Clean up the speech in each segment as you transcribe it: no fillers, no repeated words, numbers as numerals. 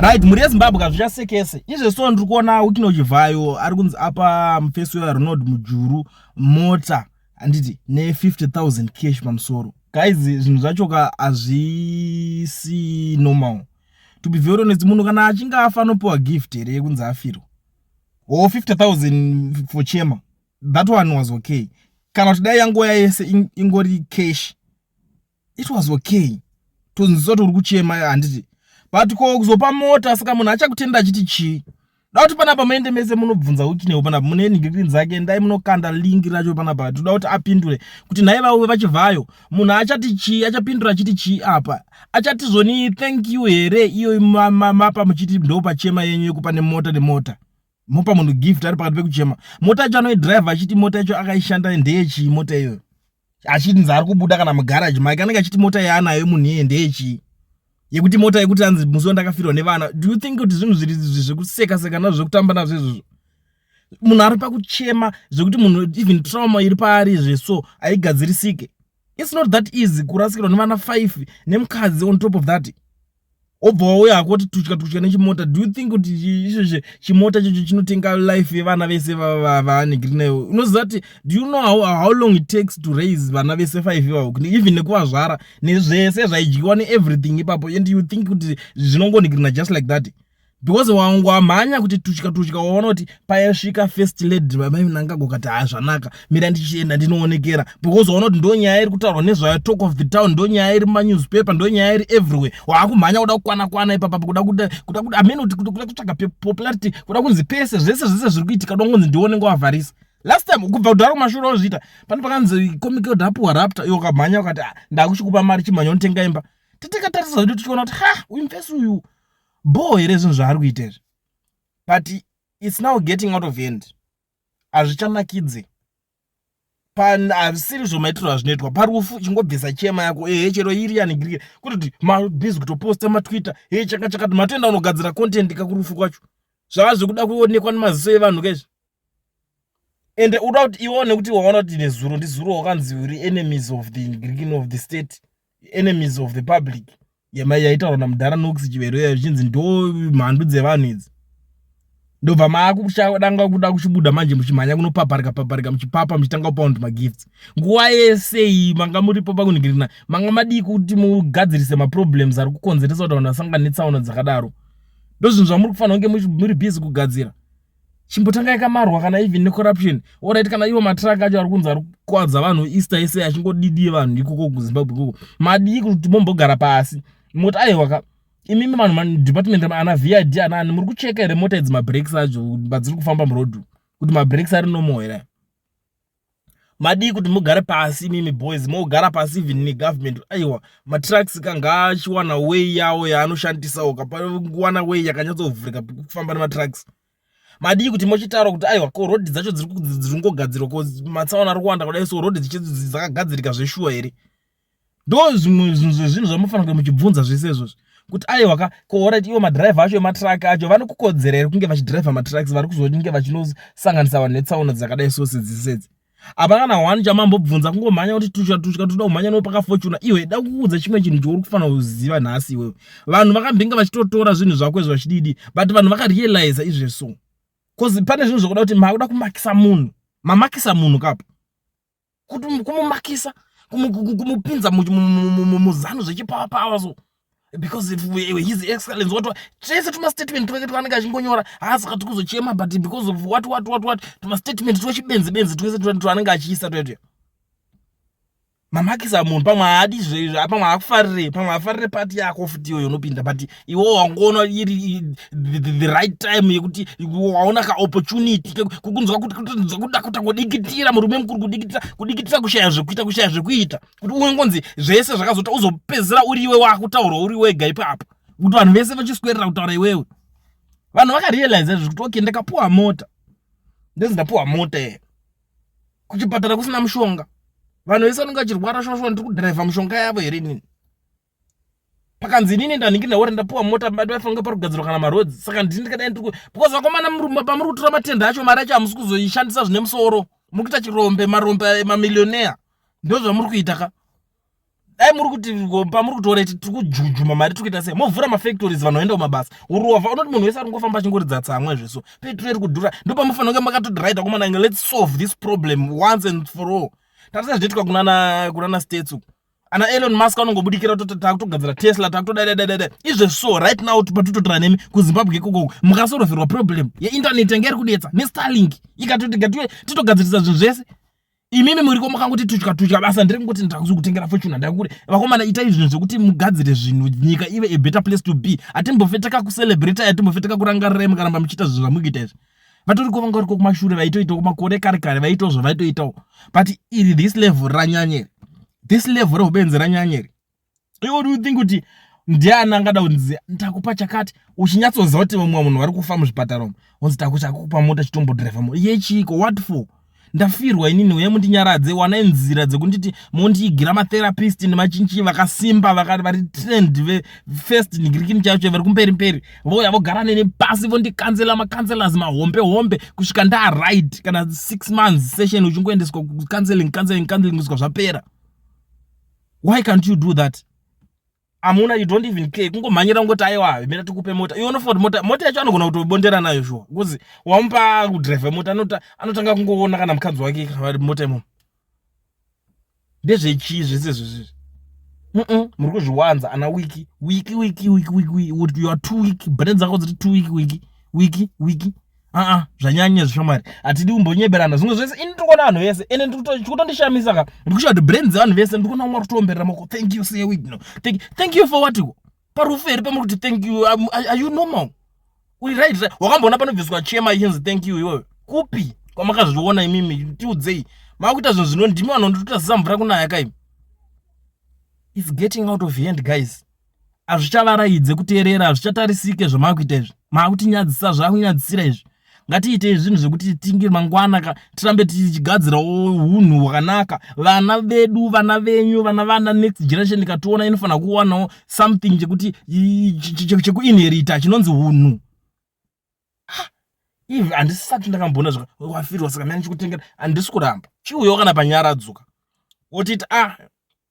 Right, mhuri yeZimbabwe, hazvichasekese izve. So ndiri kuona Wicknell Chivayo ari kunzi apa mufesi weRonald Mujuru mota, handiti, ne50 000 cash pamusoro. Guys, zvinhu zvacho ka hazvisi normal, to be very honest. Munhu kana achinge afa anopiwa gift here yekunzi afirwa? O 50 000 for chema, that one was okay. Kana kuti dai yangoya yese ingori cash, it was okay, tonzwisisa kuti uri kuchema, handiti? But ko kuzopa mota, saka munhu achakutenda achiti chii? Da kuti panapa muende mese munobvunza Wicknell panapa, mune nhingirini dzake, ndai munokanda link racho panapa. Toda kuti apindure kuti nhai vauve vaChivhayo, munhu achati chii? Achapindura achiti chii apa? Achati zvoni thank you here? Iyo mapa muchiti ndo pachema yenyu yekupa nemota, nemota mopa munhu gift ari pakati pekuchema. Mota yacho anoidhiraivha achiti mota yacho akaishanda ndeyechii? Mota iyoyo achinzi ari kubuda kana mugaraji mike, anenge achiti mota yaanayo munhu iyeye ndeyechii? Yekuti mota yekuti anzi musi wandakafirwa nevana. Do you think kuti zvinhu zviri zvekuseka seka nazvo, zvekutamba nazvo izvozvo? Munhu ari pakuchema zvekuti munhu even trauma iri paari zveso haigadzirisike. It's not that easy kurasikirwa nevana 5 nemukadzi on top of that, obva wauya hako kuti tutya tutya nechimota. Do you think kuti izvozvo chimota chocho chinotenga life yevana vese vaanegiri nayo? Unoziva kuti, do you know how long it takes to raise vana vese 5 ivavo, even nekuvazvara nezvese zvaidyiwa neeverything ipapo? And you think kuti zvinongonigirina just like that because wamhanya kuti tutya tutya, waona kuti payasvika First Lady mai Mnangagwa, kati, "Ha, zvanaka, mira ndichienda ndinoonekera," because waona kuti ndo nyaya iri kutaurwa nezvayo, talk of the town, ndo nyaya iri mumanewspaper, ndo nyaya iri everywhere. Waakumhanya kuda kukwana kwana ipapa, kuda kuda amene kuti kuda kutsvaga popularity, kuda kunzi pese zvese zvese zviri kuitika, kuda kunzi ndione ngowavharisa. Last time kubva kudhara kumashure wazviita pane pakanzi Comic apuwa Raptor, iwe ukamhanya ukati, "Ah, ndakuchikupa mari, chimhanya unotenga imba." Titikatarisa zvedu tichiona kuti, ha, uyu mufesi uyu bho here zvinhu zvaari kuita izvi? But it's now getting out of hand, hazvichanakidzi, hazvisiri zvomaitirwo azvinoitwa parufu. Chingobvisa chema yako, ehe, chero iri yanigirike kuti mabhizi kutoposta maTwitter, he, chaka chakati, matoenda unogadzira content kakurufu kwacho, zvava zvekuda kuonekwa nemaziso evanhu kaizvi. Ende uda kuti ione kuti waona kuti nezuro ndizuro wakanzi uri enemies of the greeking of the state, enemies of the public, yaitaurwa namudhara Knox Chivero iya, zvichinzi ndo mhandu dzevanhu idzi. Ndobva maakuchadanga kuda kuchibuda manje, muchimhanya kunopaparika paparika, muchipapa, muchitanga kupa vanhu magifts. Nguva yese iyi manga muripo pakunhingirina, manga madii kuti mugadzirise maproblems ari kukonzeresa kuti vanhu vasangane netsaona dzakadaro? Ndo zvinhu zvamuri kufanira kunge muri busy kugadzira. Chimbotangai kamarwa kana even necorruption, alright? Kana ivo matruck acho ari kunzi ari kukwadza vanhu Easter ese achingodidi vanhu ikoko kuZimbabwe ikoko, madii kuti mombogara pasi moti, "Aiwa ka, imimi vanhu madepartment ana VID anaani, muri kucheka here mota idzi mabreaks acho padziri kufamba muroad, kuti mabreaks ari normal here?" Madii kuti mugare pasi imimi boys, mogara pasi even negovernment, "Aiwa, matrucks kanga achiwana way yawo yaanoshandisawo, kapawana way yakanyatsovhurika kufamba nematrucks"? Madii kuti mochitaura kuti, "Aiwa, ko road dzacho dziri kungogadzirwa, ko matsaona ari kuwanda kudai, so road dzakagadzirika zveshuwa here?" Ndo zvimwe zvinhu zvezvinhu zvamufanira kunge muchibvunza zvese izvozvi kuti, aiwa ka, ko alright, ivo madhiraivha acho ematruck acho vanokukodzera here kunge vachidhiraivha matrucks vari kuzonge vachinosanganisa vanhu netsaona dzakadai so sedzi sedzi? Hapana kana one chamambobvunza, kungomhanya kuti tusha tusha, toda kumhanya nopakafortuna. Iwe, da kukuudza chimwe chinhu chauri kufanira kuziva nhasi iwewe. Vanhu vakambinga vachitotora zvinhu zvako izvo vachididi, but vanhu vakarealiza izvezvo, cause pane zvinhu zvokuda kuti makuda kumakisa munhu, mamakisa munhu kapo, kuti kumumakisa, kumupinza muzano zvechipower so because if His Excellence what, twese tumastatement tweke twanenge achingonyora, haasaka tikuzochema, but because of what, what, what, what, tumastatement twechibenzi benzi twese twanenge achiisa twetwe, mamakisa munhu. Pamwe haadi, pamwe haakufarire, pamwe hafarire party yako futi iyoyo unopinda, but iwo wangoona iri the right time yekuti waona kaopportunity kukunzwa kuti kuda kutangodikitira murume mukuru, kudikitira, kudikitira, kushaya zvekuita, kushaya zvekuita, kuti ungonzi zvese zvakazota uzopedzisira uri iwe wakutaurwa uri wega ipapo, kuti vanhu vese vachiswerera kutaura iwewe. Vanhu vakarealiza izvo kuti, okay, ndakapuwa mota, ndezi ndapuwa mota ye kuchipatara kusina mushonga, vanhu vese vanenge vachirwara shosho, ndiri kudhiraivha mushonga yavo here inini? Pakanzi inini ndanhingi ndaura ndapuwa mota, paifanira pari kugadzirwa kana maroads, saka ndini ndikadai ndiri, because vakomana pamuri kutora matenda acho, mari acho hamusi kuzoishandisa zvine musoro, muri kuita chirombe, marombe mamillionaire, ndo zvamuri kuita ka. Dai muri kuti pamuri kutora iti tiri kujujuma mari, tiri kuita sei? Movhura mafactories, vanhu vaenda kumabasa. Urovha unoti munhu wese ari kungofamba achingoridza tsamwa zveso. Petrol iri kudhura, ndo pamufanira kunge makatoti, "Right, akomana, let's solve this problem once and for all." Tarisa zvinoitika kunana States uku. Ana Elon Musk anongobudikira kutoti takutogadzira Tesla, takutodaidaidai izvezvo. Right now patototora nemi kuZimbabwe ikoko, mukasorovherwa problem yeinternet yanga iri kudetsa neStarlink, ikatoti gatiwe titogadzirisa zvinhu zvese. Imimi muriko makangoti tutya tutya. Basa ndiri kungoti ndakuzokutengera Fortuner. Ndakuri vakomana, itai zvinhu zvekuti mugadzire zvinhu, nyika ive a better place to be. Hatimbofe takakucelebrata, hatimbofe takakurangarirai mukaramba muchiita zvinhu zvamukuita izvi. Vatoriko vanga variko kumashure, vaitoitawo kumakore kare kare, vaitawo zvavaitoitawo, but iri this level ranyanyeri, this level reubenzi ranyanyeri. Iwe do you think kuti ndiani angada kunzi ndakupa chakati, uchinyatsoziva kuti vamwe munhu vari kufa muzvipatara umu, onzi takuchakupa mota, chitombodhiraivha mota yechiko? What for? Ndafirwa inini, uye mundinyaradze. Wanai nzira dzekunditi mondiigira matherapist nemachinchi vakasimba, vari trained, vefirst nigirikini chaicho, vari kumberi mberi, vouya vogara neni pasi, vondicounsela, macounselors mahombe hombe, kusvika ndaright. Kana 6 months session, uchingoendeswa counseling, counseling, counseling, kusvika zvapera. Why can't you do that? Amuna, you don't even care, kungomhanyira kungoti, "Aiwa, mira tikupe mota." Iwe unofunga kuti mota yacho anogona kutobondera nayo? Shuwa, because wamupa kudhiraivha mota, anotanga kungoona kana mukadzi wake vari mota imomo. Ndezvechii zvese izvozvizvi? Muri kuzviwanza ana Wiki, Wiki, Wiki, Wiki, Wiki. You are too weak. Brain dzako dziri too weak. Wiki, Wiki, Wiki, aa, zvanyanya zvishamwari. Hatidi kumbonyeberana zvimwe zvese. Ini ndiri kuona vanhu vese, ende chikutondishamisa ka, ndiri kushaa kuti brain dzevanhu vese, ndiri kuona umwe ari kutoomberera maoko, "Thank you, sir Wiki." No, thank you for what? Parufu here pamuri kuti thank you? Are you normal? Uri right? Wakamboona panobviswa chema ichinzi thank you iwewe? Kupi kwamakazviona imimi? Tiudzei. Makuita zvinhu zvino ndimi vanhu ndototazisa mvura kunaya kaimi. It's getting out of hand, guys. Hazvichavaraidze kuteerera, hazvichatarisike zvamakuita izvi. Maakutinyadzisa, zvakunyadzisira izvi. Ngatiitei zvinhu zvekuti tinge mangwana ka tirambe tichigadzirawo unhu hwakanaka. Vana vedu, vana venyu, vana next generation ikationa, inofanira kuwanawo something chekuti chekuinherita chinonzi unhu. Ivi handisati ndakamboona wafirwa, saka mani chikutengera. Handisi kuramba, chiuyawo kana panyaradzuka, wotiti, "Ah,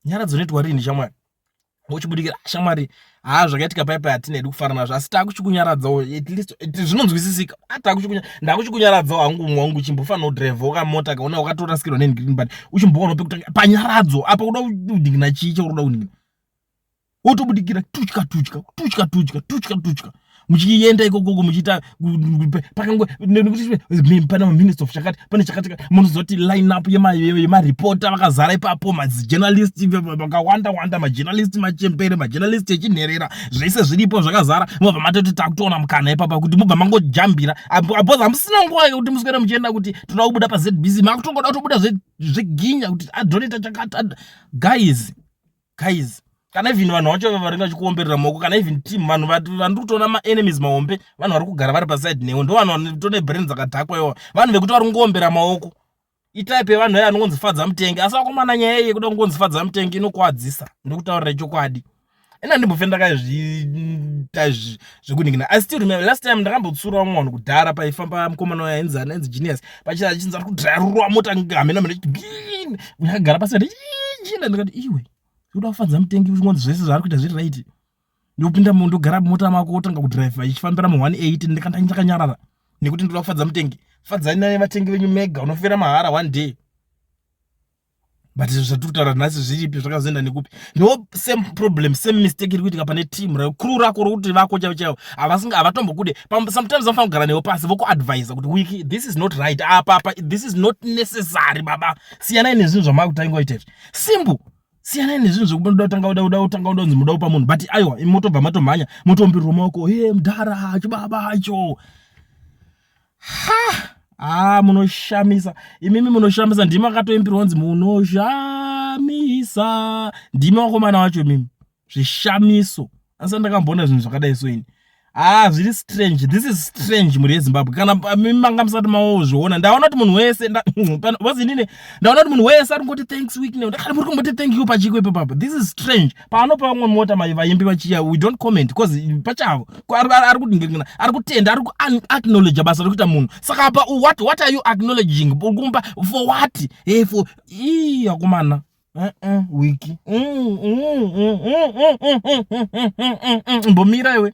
nyaradzo inoitwa rini, shamwari?" Wochibudikira, "Shamwari, haa, zvakaitika paipai, hatina hedu kufara nazvo, asi taakuchikunyaradzawo. At least zvinonzwisisika. Ndakuchikunyaradzawo hangu. Umwe wangu, chimbofanira kudhiraivhawo kamota kaona wakatorasikirwa nengreen, but uchimboonawo pekutanga panyaradzo apa. Kuda kudhingina chii chauri kuda kudhingina?" Wotobudikira tutya tutya tutya tutya tutya tutya, muchienda ikokoko, muchiita pakango pane maminister of chakati, pane chakati. Munoziva kuti line up yemaripota vakazara ipapo, majournalist vakawanda wanda, majournalist machembere, majournalist echinherera, zvese zviripo zvakazara. Mobva matoti takutoona mukana ipapa kuti mubva mangojambira, because hamusina nguva yekuti muswere muchienda kuti toda kubuda paZBC. Makutongoda kutobuda zveginya kuti adonata chakati. Guys, guys, kana even vanhu vacho varinga vachikuomberera maoko, kana even team, vanhu vandiri kutoona maenemies mahombe, vanhu vari kugara vari paside newe, ndo vanhu vanotone brain dzakadhakwa iwa, vanhu vekuti vari kungoombera maoko. Itype yevanhu vaya anongonzi fadza mutengi. Asi vakomana, nyaya iyi yekuda kungonzi fadza mutengi inokuwadzisa. Ndokutaurira chokwadi, ina ndimbofe ndakazviita zvekuningina. I still remember last time ndakambotsura vamwe vanhu kudhara, paifamba mukomana wayo ainzi ainzi Genius, pachinzi ari kudhirayarurwa mota, hamena mena, akagara pasi china. Ndikati, "Iwe, uda kufadza mutengi, uchingonzi zvese zvaari kuita zviri right, ndopinda, ndogara mota mako, wotanga kudhiraivha ichifambira mu180." Ndikanda ndakanyarara nekuti ndoda kufadza mutengi. Fadzai naye vatengi venyu mega, unofira mahara one day. But zvatiri kutaura nhasi zviripi? Zvakazoenda nekupi? Ndo same problem, same mistake iri kuitika pane team crew rako rokuti vako chaivo chaivo havatombokude. Sometimes vanofanira kugara newe pasi, vokuadvisa kuti, "Wiki, this is not right apa apa, this is not necessary. Baba, siyanai nezvinhu zvamakutangoita izvi." Simple. Siyanai nezvinhu zvekuda kutanga uda kutanga uda kunzi muda kupa munhu, but aiwa, motobva matomhanya, motombirwa maoko, "He, mudhara, chibaba icho." Ha ha, munoshamisa imimi, munoshamisa. Ndimi akatoimbirwa kunzi munoshamisa, ndimi vakomana vacho imimi, zvishamiso. Asi ndakamboona zvinhu zvakadai so ini. Ah, zviri strange. This is strange. Mhuri yeZimbabwe, kana mimi manga musati maozviona, ndaona kuti munhu wese wazi inini, ndaona kuti munhu wese ari kungoti, "Thanks, Wiki." Ndakati, "Muri kumboti thank you pachiko ipapapo? This is strange." Paanopa vamwe mota vaimbi vachiya, we don't comment because pachavo ari kudingirina, ari kutenda, ari kuacknowledge basa rekuita munhu. Saka apa what are you acknowledging? Uri kumupa for what? Hey, for ii, akomana. Wiki, mbomira iwe.